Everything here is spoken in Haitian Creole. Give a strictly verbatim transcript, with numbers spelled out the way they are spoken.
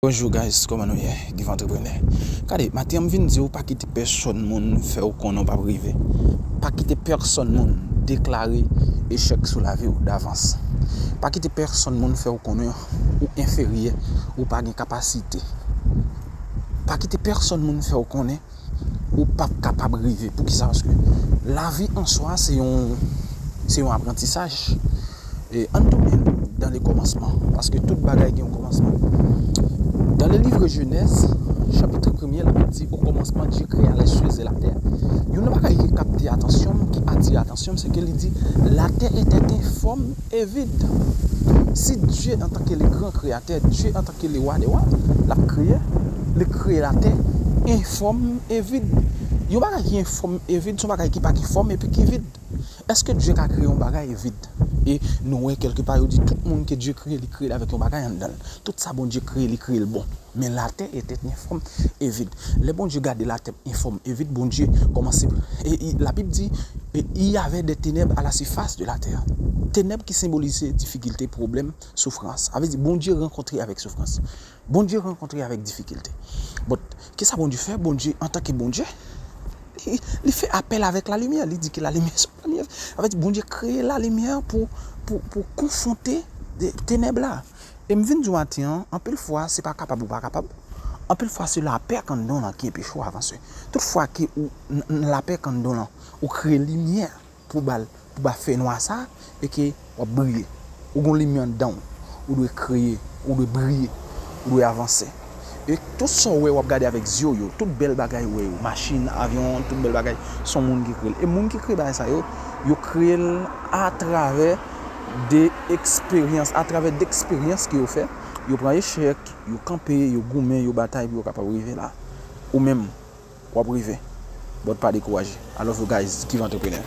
Bonjou guys, kòman nou ye? Give Entrepreneur. Gade, maten an m vin di w pa kite pèsonn moun fè w konnen w p ap rive. Pa kite pèsonn moun deklare echèk sou lavi w davans. Pa kite pèsonn moun fè w konnen ou enferyè, ou pa gen kapasite. Pa kite pèsonn moun fè w konnen ou p ap kapab rive. Poukisa? Paske lavi an swa se yon, se yon aprantisaj. E ann tounen dans le commencement, paske tout bagay gen yon kòmansman. Dans le livre Genèse, chapitre premier, la Bible dit, au commencement, Dieu créa les cieux et la terre. Yon bagay ki kapte atansyon m, ki atire atansyon m, se ke li di, la terre était informe et vide. Si Dieu, en tant que le grand créateur, Dieu, en tant que le roi des rois, l ap kreye, li kreye la terre informe et vide. Yon bagay ki informe et vide, se yon bagay ki pa gen fòm epi ki vid. Èske Dye ka kreye yon bagay vid? E nou wè kèlke pa yo di tout moun ke Dye kreye, li kreye l avèk yon bagay anndan l. Tout sa Bondye kreye, li kreye l bon. Men latè était informe et vide. Lè Bondye gade latè enfòm e vid, Bondye kòmanse. E, e, Labib di, e, il y avait des ténèbres à la surface de la terre. Tenèb ki senbolize difikilte, pwoblèm, soufrans. Sa vle di, Bondye rankontre avèk soufrans. Bondye rankontre avèk difikilte. Bon, kisa Bondye fè? Bondye, antanke Bondye, li, li fè apèl avèk lalimyè. Li di ke lalimyè sot lalimyè. Sa vle di, Bondye kreye lalimyè pou, pou, pou konfwonte de, tenèb la. E m vin di w maten an, anpil fwa, se pa kapab ou pa kapab. Anpil fwa, se lapè k anndan w lan ki enpeche w avanse. Tout fwa ke ou, n, n, lapè k anndan w lan, ou kreye limyè pou ba l, pou ba fènwa sa, e ke w ap briye. Ou gon limyè anndan w. Ou dwe kreye, ou dwe briye, ou dwe avanse. E tout sa w wè, w ap gade avèk zye w yo, tout bèl bagay w wè yo, machin, avyon, tout bèl bagay, se yon moun ki kreye l. E moun ki kreye bagay sa yo, yo kreye l atravè de eksperyans, atravè de eksperyans ke yo fè. Yo pran echèk, yo kanpe, yo goumen, yo batay pou yo kapab rive la. Ou menm, w ap rive. But pa dekouraje. I love you guys, Give Entrepreneur.